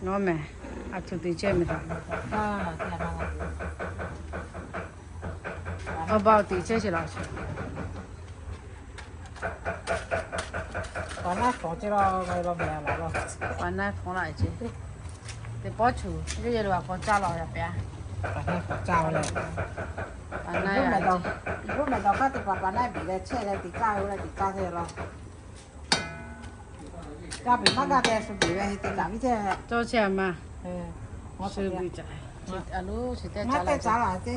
Ngaˬ mehˬ, a htoꞈ teꞈ chehˇ mehˬ taꞈ. Awˬ ba awˬ teꞈ chehˇ sheˍ laˬ. Paˍ naˆ hpawˇ laˇ ce. Teˇ pawˆ chuˬ yawˇ yehˬ lo a k'awꞈ caˇ law yaꞈ pehꞈ. Paˍ naˆ hpawˇ caˇ laˇ. Paˍ naˆ, yawˇ mehˬ dawˬ hk'aˇ teˇ hpaˍ paˍ naˆ biˬ leh chehˇ leh teꞈ caˇ ve leh teꞈ caˇ ve law. Gaˇ peꞈ maˇ gaˇ tehꞈ shu beˬ ve te taˍ viˉ cawˇ chehˇ a ma. Shu beˬ caꞈ. A lo, maˇ tehˇ caˍ laˬ ce.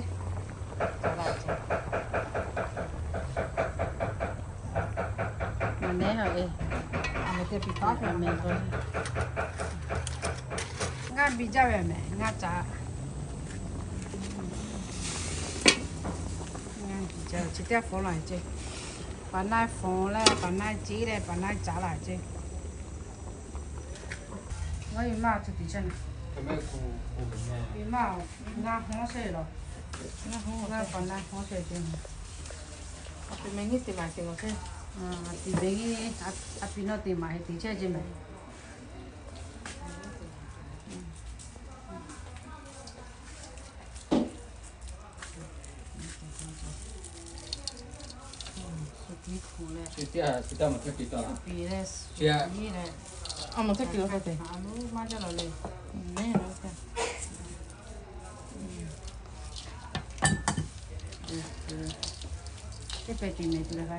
Ngaˬ nehˉ ha e, ngaˇ biˇ jaˇ ve mehˬ ngaˇ caꞈ. Ngaˇ biˇ jaˇ ve chi teˇ hpaˍ laˬ ce. Paˍ naˆ hpawˇ leh paˍ naˆ ceˉ leh paˍ naˆ caꞈ laˬ ce. Ngaˬ yuˬ maˇ a htoꞈ teꞈ chehˇ na. Yuˬ maˇ, ngaˇ hawˉ shehˍ laˬ. Ngaˇ hawˉ, ngaˇ paˍ naˆ hawˉ shehˍ ce. A pi mehˬ nyiˇ teꞈ maˍ teꞈ laˬ ce. A pi mehˬ nyiˇ, a pi nawˇ teꞈ maˍ teꞈ chehˇ ce mehˬ.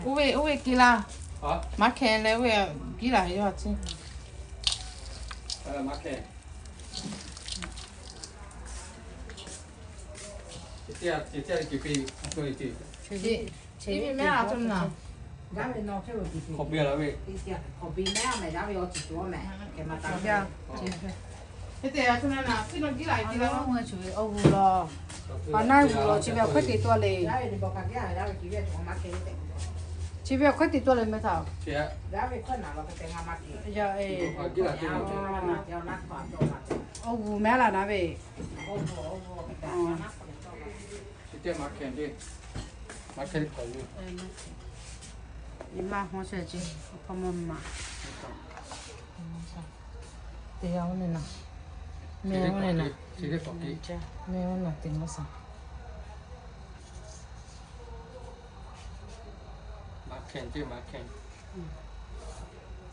Oˇ ve, oˇ ve kiˇ laˇ. Maˇ hkeh leh oˇ ve kiˇ laˇ yawˇ a ciˉ. Awˬ g'uˬ law, paˍ naˆ g'uˬ law, chi ve awˬ hkawˇ teꞈ taw le. Chi ve awˬ hkawˇ teꞈ taw le mehˬ htaꞈ. Awˬ g'uˬ mehˬ laˬ na ve. Maˇ hawˉ shehˍ ce, awˬ hpawˇ mawˇ maˍ. Teˇ g'aˇ oˇ ne na, mehˆ oˇ ne na, mehˆ oˇ na teˇ g'aˇ shaˍ.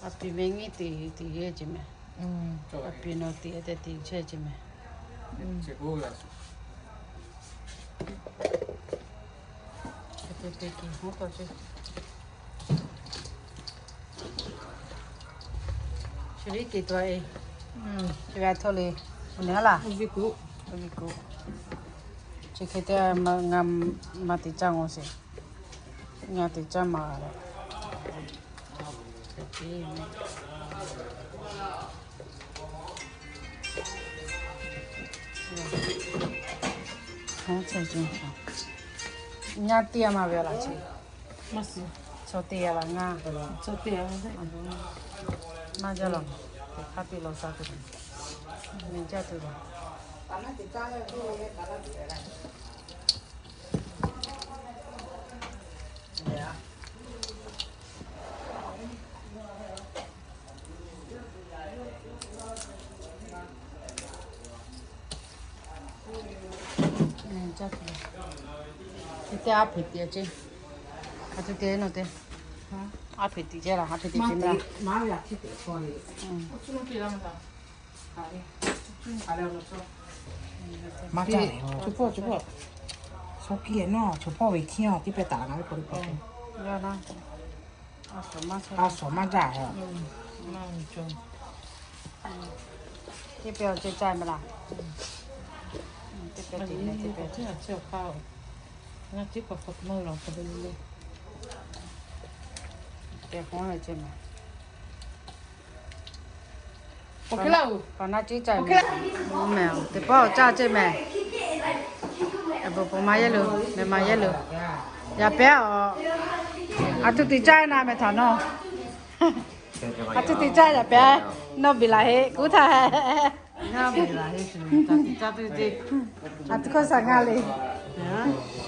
A pi mehˬ nyiˇ teꞈ teꞈ yehˇ ce mehˬ. A pi nawˇ teꞈ tehꞈ teꞈ chehˇ ce mehˬ. Chi ve teꞈ taw e. Chi ve a htoꞈ le. Awˬ nyi laˇ. Chi hk'e te ngaˬ maˇ teꞈ caˇ ngaw sheˍ. Ngaˬ teꞈ caˇ maˍ. Nyaˇ teˇ yanˇ maˇ ve laˬ ce. Chaw teˇ yanˇ laˬ ngaˇ. Maˇ jaˇ laˬ. Hk'a piˇ law sha tuˬ. Miˬ jaˇ tuˬ laˬ. Te a hpeꞈ tiꞈ ce. A htoꞈ te nawˇ te. A hpeꞈ tiꞈ ce laˬ, a hpeꞈ tiꞈ ce laˬ. Maˇ ca, chaw hpawˇ, chaw hpawˇ. Shaw hkiˇ nawˇ, chaw hpawˇ ve hkiˇ a teˇ pehˇ taˍ ngaˬ ve hk'aw lo hpawˇ. A shawˍ maˇ jaˇ. Teˇ pehˇ awˬ ceuˬ caˇ mehˍ laˬ. Teˇ pehˇ teꞈ mehˍ, teˇ pehˇ. Ngaˇ ciˉ k'awꞈ k'awꞈ maˇ laˬ k'awꞈ ve le. Kehˬ k'awꞈ ve ceh mehˍ. Paˍ naˆ ciˉ caˇ mehˍ. Mehˍ, teˇ pawˆ caˇ ceh mehˍ. Bon, bon maˇ yehˇ lo, mehˍ maˇ yehˇ lo. Yaꞈ pehˉ a, a htoꞈ teꞈ caˇ na mehˍ htaꞈ nawˇ. A htoꞈ teꞈ caˇ yaꞈ pehˉ, nawˇ beˬ laˬ heˆ kuˉ htaˇ. A htoꞈ hkawˇ shaˍ ngaˇ le.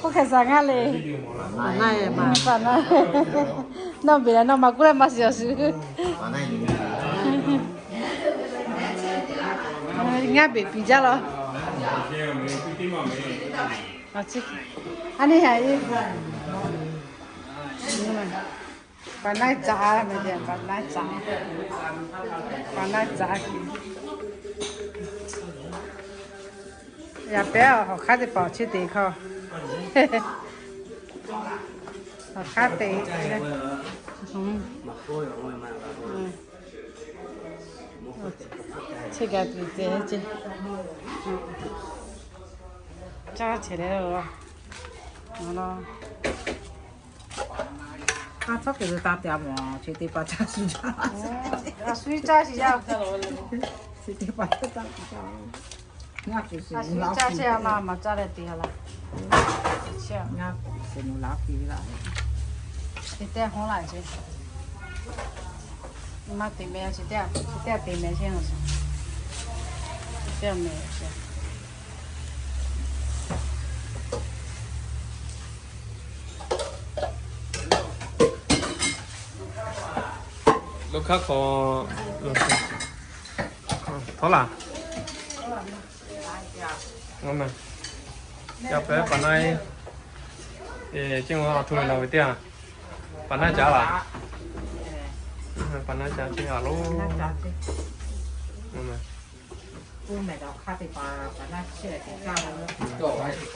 K'oˆ hk'e shaˍ ngaˇ le. Nawˇ beˬ laˬ nawˇ maˇ kuˉ leh maˇ shiˍ awˬ shuˍ. Paˍ naˆ nyi. Ngaˇ beˬ piˍ jaˇ la. A nyi ha e. Pa naˇ caˍ, pa naˇ caˍ, pa naˇ caˍ. Yaꞈ pehˉ hawˬ hk'aˉ teˇ hpaˍ awˬ chi te hkawˇ. Hawˬ hk'aˉ te. Chi kaꞈ tuˬ te ce. Caˇ chehˇ leh lo. Kaˇ cawˇ kehˬ ve taˇ te a mawˬ, chi teˇ hpaˍ caˇ shu jaˇ. A shu caˇ shu jaˇ. Chi teˇ hpaˍ caˇ shu jaˇ. Ngaˬ shu shu, a shu caˇ chehˇ a ma, maˬ caˇ leh te a laˇ. Ngaˬ shu nu laˇ piˇ ve laˇ. Te tehˇ hawˉ laˇ ce. Maˇ te meh, chi teˇ, chi teˇ te meh chehˇ a. Chi teˇ meh ce. Lo hk'aˇ hk'aw htawˇ laˬ. Yaˇ pehˉ pa naˇ, ceˇ a hto la ve teˇ a, pa naˇ caˇ laˬ. Pa naˇ caˇ ceˇ a lo.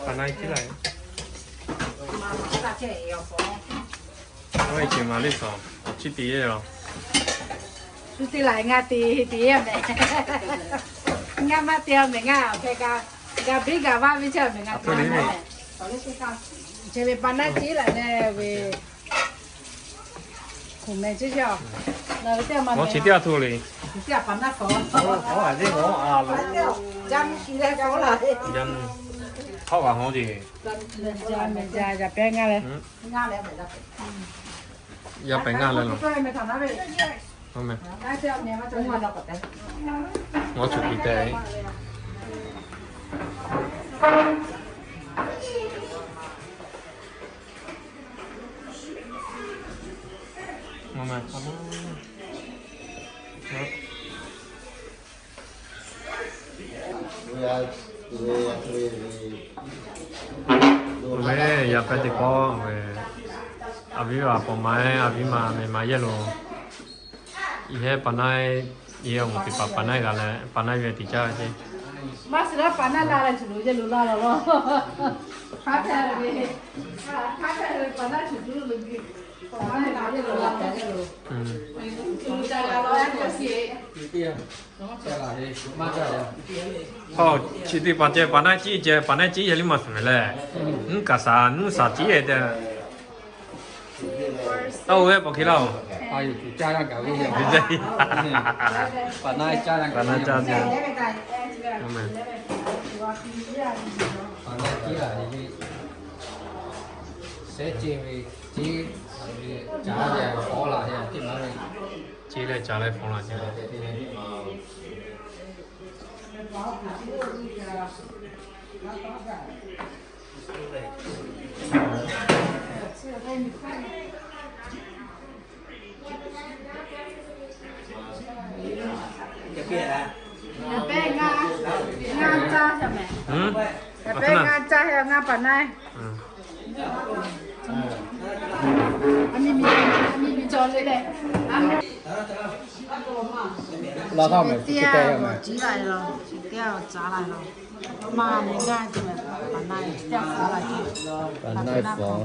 Pa naˇ ciˉ laˬ. Awˬ e ce maˍ liˇ suhˍ awˬ chi te yehˇ a. Shu te laˬ ngaˬ te te yehˇ mehˍ. Ngaˬ maˇ te a mehˍ ngaˬ awˬ hk'e kaꞈ, gaˬ biˇ gaˬ vaˇ ve chehˇ mehˍ ngaˬ te a mehˍ. Chi ve pa naˇ ciˉ laˬ leh ve. Awˬ chi teˇ a hto le. Hawˉ g'a hawˉ ce. Yaˇ pehˉ ngaˇ leh. Yaˇ pehˉ ngaˇ leh lo. Awˬ meh. Ngaˬ cuˬ piˇ te. Awˬ meh. Awˬ meh, yaˇ pehˉ teˇ pawˆ ve, a viˉ a paw ma, a viˉ ma meh ma yehˇ lo. Yehˇ pa naˇ, yehˇ awˬ moˍ teˇ hpaˍ pa naˇ g'a leh, pa naˇ ve teˇ caˇ ve ce. Maˇ shiˍ laˇ pa naˇ la leh shuˍ lo yehˇ lo laˇ la law. Hk'a hpehꞈ ve, hk'a hpehꞈ ve pa naˇ shuˍ lo lo. Chi teˇ hpaˍ ceh pa naˇ ciˉ ceh, pa naˇ ciˉ yehˇ liˇ maˇ suhˍ ve leh. Nuˇ kaꞈ shaˍ, nuˇ shaˍ ciˉ e tehꞈ. Taˇ oˇ ve paw hk'e laˇ oˬ. Pa naˇ caˇ ceh. Ceˇ leh ca leh fawˉ la ce. Yaˇ pehˉ ngaˇ caˇ heh mehˍ. Yaˇ pehˉ ngaˇ caˇ heh ngaˇ pa naˇ. Chi ve teˇ a awˬ ciˉ la lo, chi teˇ a awˬ caˉ la lo. Maˇ meh ngaˇ ce mehˍ, pa naˇ e teˇ a fawˉ la ce. Pa naˇ e fawˉ.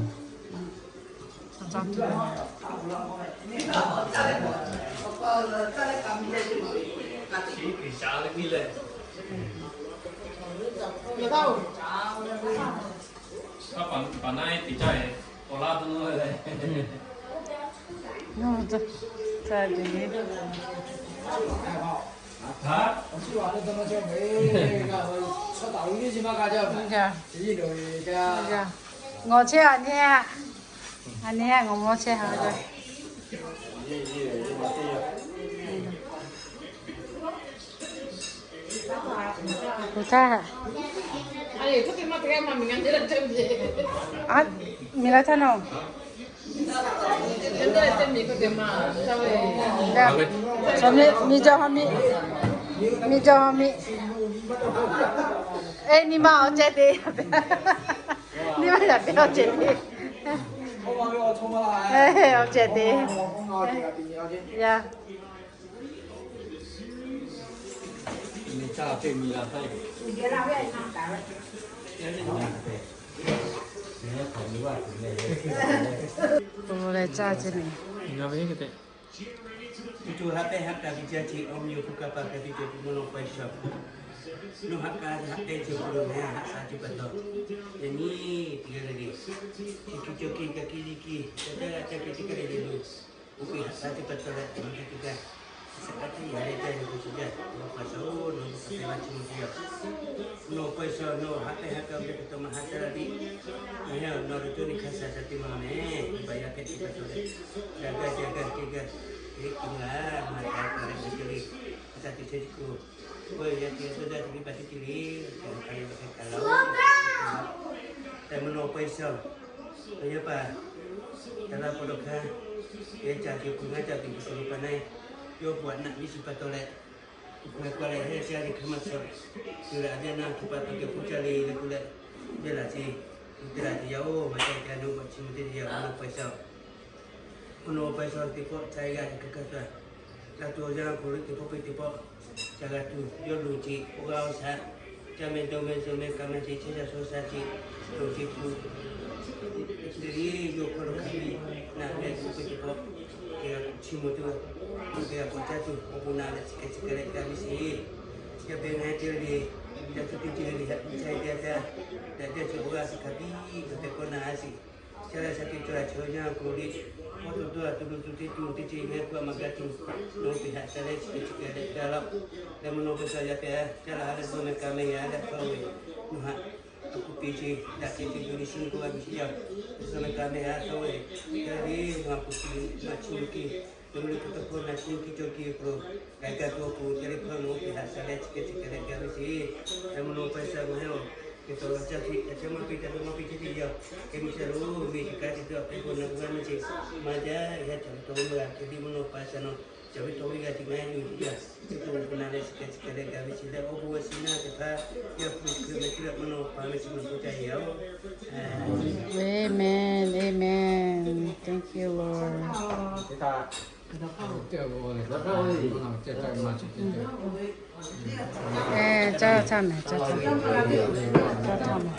Ngawˬ chehˇ a nyi, a nyi ngawˬ mawˇ chehˇ ha. Htaˇ, a, miˬ la htaˇ nawˬ, miˬ jaw ha miˬ, miˬ jaw ha miˬ. Eˇ, nyi ma awˬ ceh te. Nyi ma yaꞈ pehˇ awˬ ceh te. Awˬ ceh te. Yaˇ. K'o leh caˇ ceh mehˍ. Tuˬ tuˬ haꞈ pehˇ haꞈ kaꞈ piˇ jaˇ ce, awˬ mvuhˇ miˬ awˬ hpu kaˇ paˍ kaꞈ piˇ cawˬ tuˬ mvuhˇ naw paiˇ shaw. Nawˬ haꞈ kaˇ haꞈ pehˇ cawˬ tuˬ lo ngaˬ haꞈ shaˍ ce pa taw, yaꞈ nyi teˇ g'aˇ le le, chi hkiˬ cawˬ hkiˬ kaꞈ hkiˬ liˇ hkiˬ, ca caˇ g'a caˇ hkiˬ teˇ g'aˇ le le lo, oˇ hk'e haꞈ shaˍ ce pa taw leh, nawˬ htaꞈ teˇ g'aˇ shaˍ kaꞈ teˇ g'aˇ le caˇ le k'o chi jaˇ, nawˬ hpaˍ shaw-oˬ, nawˬ hpaˍ shaw-oˬ, nawˬ hpaˍ shaw-oˬ, nawˬ haꞈ pehˇ haꞈ kaꞈ oˇ ve pa taw maˇ haꞈ shaˍ la piˇ. Ngaˬ hui nawˬ lo cawˇ neˇ hk'a shaˍ shaˍ te maˇ mehˍ, baˬ yaˇ hpehꞈ ce pa taw leh, ca gaˇ ca gaˇ teˇ g'aˇ, teˇ g'aˇ, a ma ca k'aˍ leh ca le, a shaˍ teˇ chehˇ teˇ hk'oˆ, k'o yaˇ teˇ g'aˇ suh jaˇ teˇ g'aˇ pa teˇ ceuˬ le, ca hk'a yaˇ hpehꞈ kaꞈ la-oˬ. Tehꞈ mvuhˇ naw paiˇ shaw, awˬ yaˇ paˍ, ca la pa taw hk'aˇ, yaˇ ca tuˬ kuˬ ngaˇ ca tuˬ kuˬ kuˬ lo pa na, yawˇ hpu aꞈ naꞈ viˉ shiˍ pa taw leh, kuˬ hk'aw k'ai leh heˇ caˇ le hk'aˇ maˇ suh, tuˬ leh a jaˇ na htu pa taw kehˬ hpu caˇ le le k'o leh, yaˇ laˬ ce, tuˬ te laˬ ce yaˇ-oˬ, maˇ ca ca nawˬ g'awˬ chi mvuh teˇ te yaˇ mvuhˇ naw paiˇ shaw. Mvuhˇ naw paiˇ shaw teˇ pawˆ ca g'a teˇ hk'aˇ hk'aˇ suh, g'a tuˬ awˬ yanˇ hk'aw lo teˇ pawˆ peuˬ teˇ pawˆ, ca g'a tuˬ yawˇ luˬ ce k'oˆ g'a-oˬ shaˍ, ca meh dawˇ meh zuhꞈ meh ka meh ce chehˇ shaˍ shaw shaˍ ce, luˬ ce tuˬ, chi le le yawˇ hk'aw lo hk'a piˇ naꞈ meh tuˬ peuˬ teˇ pawˆ, teˇ g'aˇ k'awꞈ chiˇ mvuh tuˬ, teˇ g'aˇ k'awꞈ caˇ tuˬ awˬ bon naꞈ leh chi hk'e chi hk'e leh gaˇ ve sheˍ. Yaˇ pehˇ ngaˬ hui ce le le, yaˇ tuˬ teˇ ce le le haꞈ piˇ chehˇ teˇ g'aˇ, daꞈ jaˇ chi k'oˆ g'a suh hk'a piˇ g'a pehˬ kawˆ na a sheˍ. Ca leh shaˍ te cawˬ a chaw yaˇ k'o le, k'awꞈ tuˬ tuˬ a tuˬ luˬ tuˬ teˇ tuˬ teˇ ce ngaˬ hui k'oˆ a maˇ gaˇ tuˬ, nawˬ hui te haꞈ shaˍ leh chi hk'e chi hk'e leh gaˇ laˇ. Leh mvuhˇ naw paiˇ shaw yaˇ pehˇ, ca laˬ a leh zuhꞈ meh ka meh yaˇ leh hk'aw ve, nawˬ haꞈ a kuˬ piˇ ce, daꞈ ce ce tuˬ le shinˉ k'oˆ g'a ve sheˍ yaˇ, zuhꞈ meh ka meh yaˇ hk'aw ve, ca le nawˬ haꞈ kuˬ piˇ maˇ chiˇ mvuh kiˇ, nawˬ hui le k'o tawˇ hkawˇ na chiˇ mvuh kiˇ cawˇ kiˇ ve hk'aw lo, gaˬ gaˇ tuˬ awˬ pon ca le hk'aw nawˬ hui te haꞈ shaˍ leh chi hk'e chi hk'e leh gaˇ ve sheˍ. Leh mvuhˇ naw paiˇ shaw ngaˬ hui-oˬ, hk'e tawˍ la caˇ tuˬ, ca chehˇ maˇ piˇ ca tuˬ maˇ piˇ ce teˇ yaˇ, hk'e mvuh ca lo ve chi kaꞈ teˇ tuˬ a pehˇ k'o na g'a maˇ ce, maˇ jaˇ yaˇ ca ve tawˇ ve g'a hk'e le mvuhˇ naw paiˇ shaw nawˬ ca ve tawˇ ve g'a ce maˇ yaˇ yuˬ yaˇ, teˇ tuˬ awˬ pon na leh chi hk'e chi hk'e leh gaˇ ve sheˍ leh awˬ bon g'a shiˍ naˇ teˇ hpaˍ, yaˇ hpu hkui meh chi leh mvuhˇ naw paiˇ meh chi mvuhˇ k'oˆ ca yaˇ-oˬ. Amen. Amen. Thank you, Lord. Eˇ, caˇ caˇ mehˍ, caˇ caˇ mehˍ, caˇ caˇ mehˍ.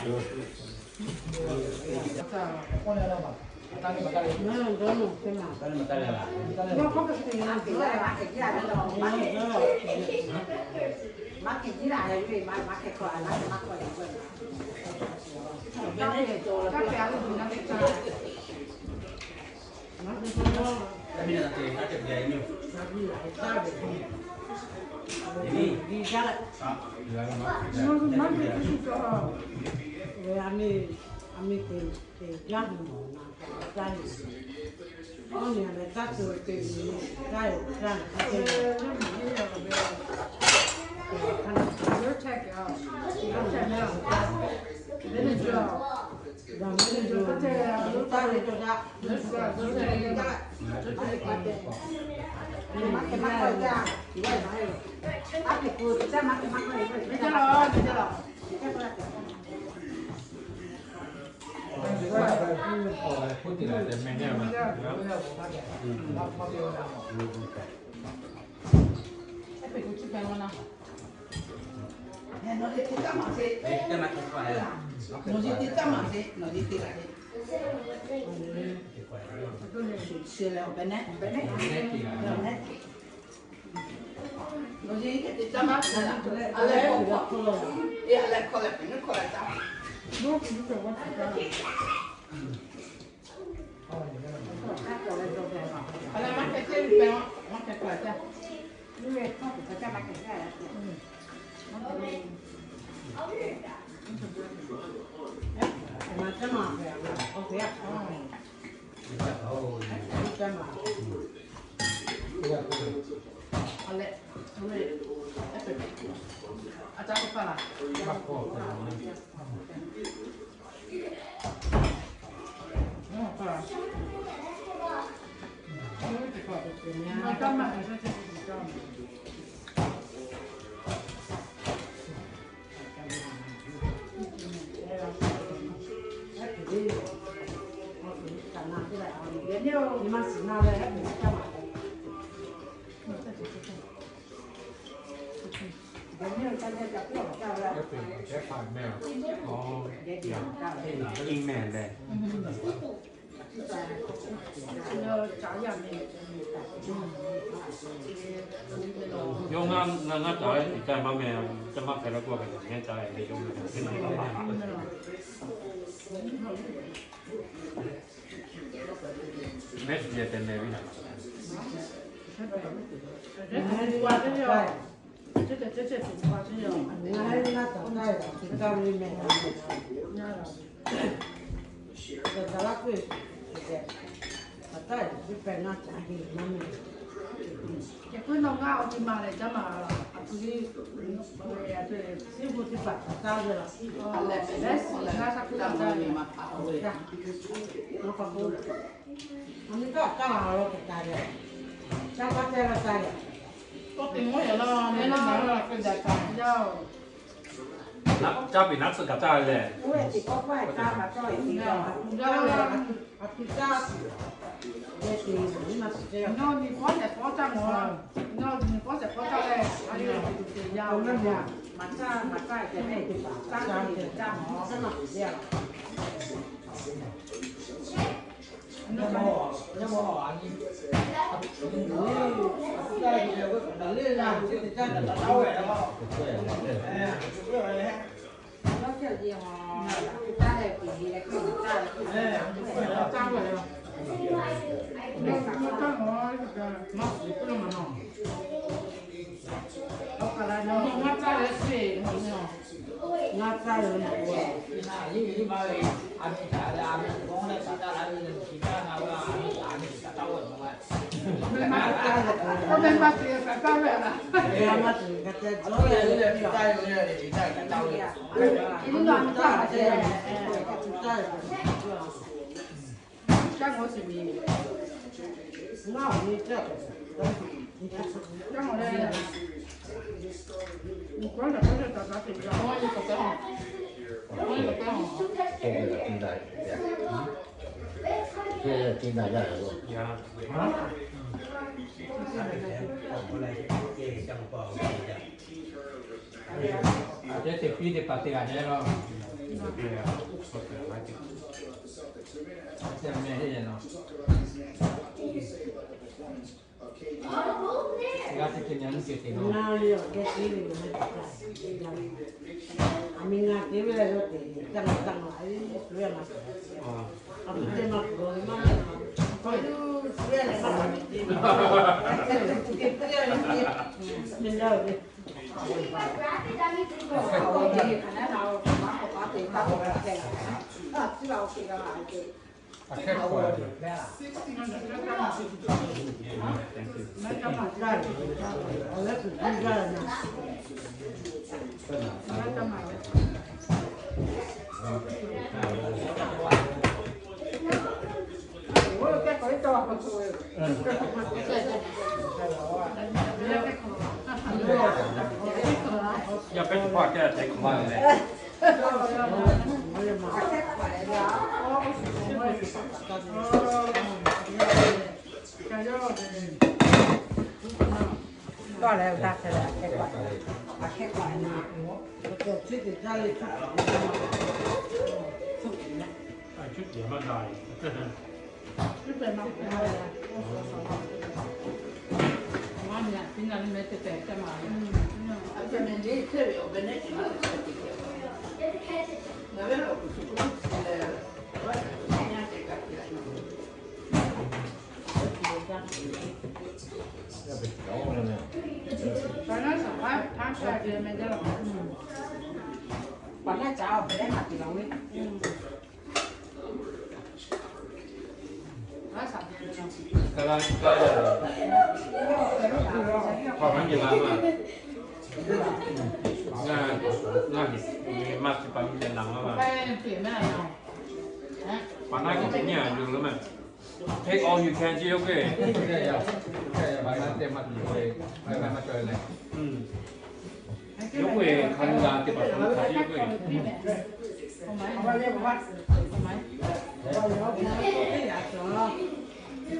Yawˇ ngaˇ ngaˇ ngaˇ caˍ ve tiꞈ caˇ maˇ meh, caˇ maˇ hpehꞈ la k'oˆ a ve, ngaˇ caˇ ve yawˇ meh. Mehˆ shiˍ yehˬ tehꞈ meh ve naˍ. K'o nawˬ ngaˇ awˬ ti ma leh caˉ ma, a htoꞈ le, a htoꞈ le, siˉ hu teˇ hpaˍ htaꞈ caˇ ve laˬ. Lehˬ, ngaˇ shaˉ hkuiˉ la caˇ ve ma hpaꞈ ve. Awˬ nyi kaˇ caˇ la lo hk'e taˍ ve, caˇ kaˇ caˇ la caˇ ve. Tawˇ te mawˇ yaꞈ la, mehˆ naˉ naˍ la hk'e daꞈ taˍ ve yaˇ-oˬ. Caˇ piˬ naˉ tsuhˇ kaꞈ caˇ ve lehˬ. Nawˬ nyi hpawˇ tehꞈ hpawˇ caˇ mawˬ. Nawˬ nyi hpawˇ tehꞈ hpawˇ caˇ leh, a le, tuˬ te yaˇ-oˬ. Maˍ caˇ maˍ caˇ tehꞈ mehˆ teˇ hpaˍ caˇ ve caˇ mawˬ. Ngaˇ caˇ ve, Yaˇ pehˉ tuˬ hpaˇ kehˉ te hk'awꞈ la ve leh. Take all you can 之 ယုၵ်ႉ ယုၵ်ႉ ခါလူလာ teˇ ပာˍ teˇ ယုၵ်ႉ Te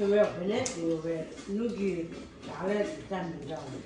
ve awˬ hk'e leh tuˬ ve nuˇ gi taˍ leh tuˬ caˇ miˬ g'a ve.